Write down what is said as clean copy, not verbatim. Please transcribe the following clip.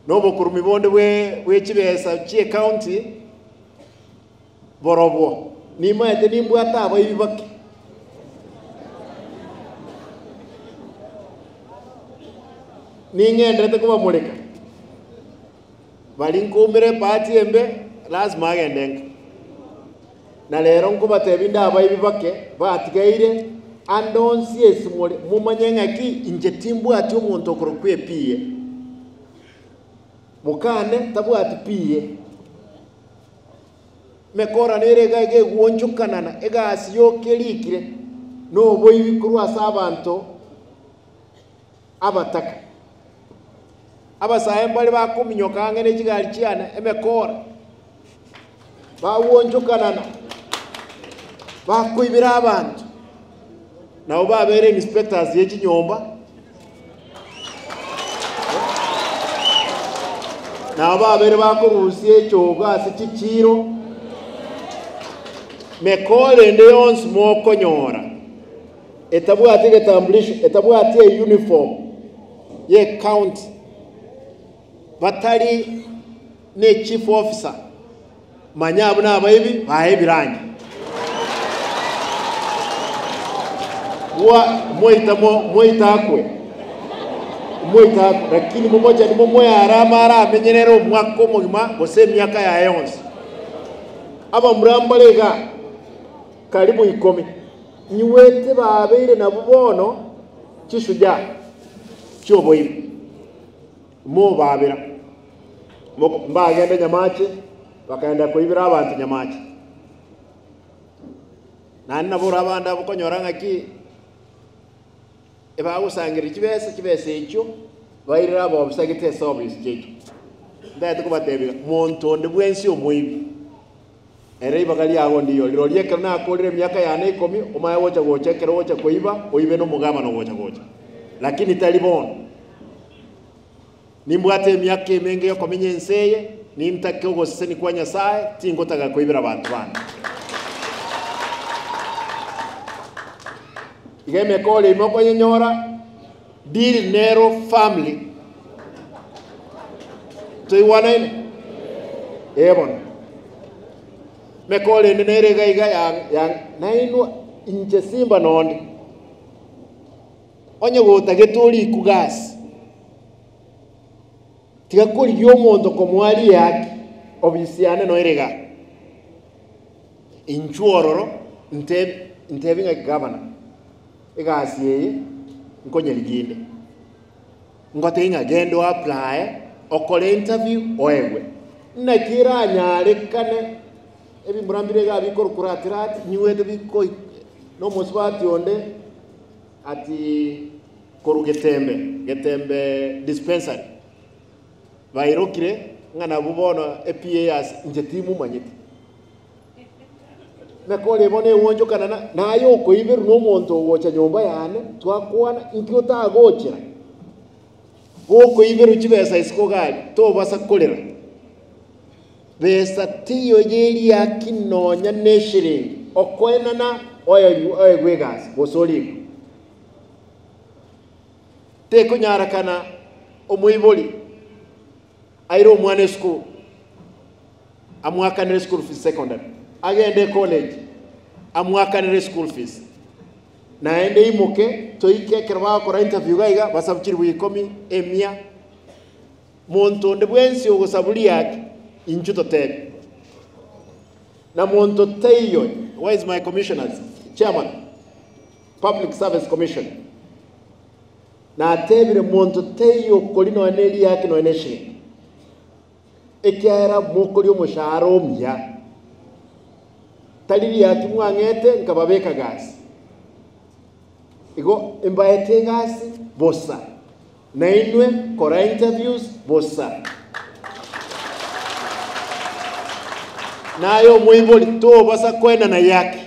Na obokurumi bonde bwe bwe chibesa chi'ecounty borobwo. Nimaete nimbwate abaibi bake. Ning'enderete kobamoreka. Baria nkoumera ebahati embe, lasima agende nka. Na rero nkobatebia inde abaibi bake batigaire ande onsi ase more, momanye ng'aki inche timbwati omonto okorokwa epiye. Mokane tabwati piye. Mekora nere iga iga egwonchokanana, egasi yoka erikire noboibi korwa ase abanto abataka. Abasae mbare bakominyoka ang'e ne chigari chiane emekora, bagwonchokanana, bakoibera abanto, nabo babeire inspectors ye chinyomba, nabo babeire bakorusia echogo ase chichiiro, mekora ende yonsi mokonyora. Etabwati egetambulisho, etabwati eyuniform ye county, batari ne chief officer, manya abwo nabaibi baye ebirangi. Bwa moita mo moita akwe, moita akwe, lakini momochani momoe arama aramenyerere omwaka omogima gose emiaka yaye yonsi. Abamura mbare igaa karibu ikomi. Inywete babeire nabwo bono chishujaa chi'oboibi, mobabera, mbagende nyamache, bakaenda koibera abanto nyamache. Naende nabo ore abande abwo okonyora ng'aki ebagosangereria chibesa, chibesa echio bairere abaofisa gete ase ofisi chiaito. Ntagete kobatebia iga, monto onde bwensi omoibi. Ere ribaga riago ndiyo rirorio ekero nakorire emiaka yane ikomi, omanye gocha gocha ekero ogocha koiba, oibe nomogabana ogocha gocha. Lakini tari bono. Nimbwate emiaka emenge yokomenya ense eye, nintake ogosesenia kwa Nyasae, tingotaka koibera abanto bande. Iga emekoro ime okonyenyora, deal nero firmly. Toigwanaine? Ee bono. Mekoro ende nere iga iga ya ya nainwe inche simba nonde. Onye gotagete oriku gasi, tiga korigia omonto komoa riaki, obisi yane noere igaa. Inchuo ororo ntebi ntebi ng'a gavana, egasi eye nkonyerigia inde. Ngotebie ng'a genda oapply, okore interview, oegwe. Naki eranyarekane ebimura mbire iga bikorokwa rati rati, nyigwete bikoi na omosubati onde ati korwa Getembe, Getembe dispensary, bairokire ng'a nabwo bono ePA ase inche timomanyeti. Mekora eye bono egwonchokana na naye okoiberwa na omonto ogocha nyomba yane, twakwana, inki otagochera? Gokoiberwa chibesa isiko gari, tobasa korera. Besa teiyo yeriaki nonya ne eshiringi, okoenana oerio oegwe egasi gose orikwe. Tekonyarekana omoibori aire omwana esukuru, amwakanere school fees secondary, agende ecollege amwakanere school fees, naende imoke toike ekero bagokora interview iga iga basabu chilifu ikomi, emia, monto onde bwensi ogosabu riaki inchuo totebe. Na monto taiyo, where is my commissioners, chairman, public service commission, natebire monto taiyo okori nonya ne riaki nonya ne eshilingi. Ekiagera mokoria omoshahara omuya, tari riaki mwang'ete nkababeka gasi. Igo mbaete egasi bosa, nainwe kora interviews bosa. Naye omoibori tobasa koenana yaki.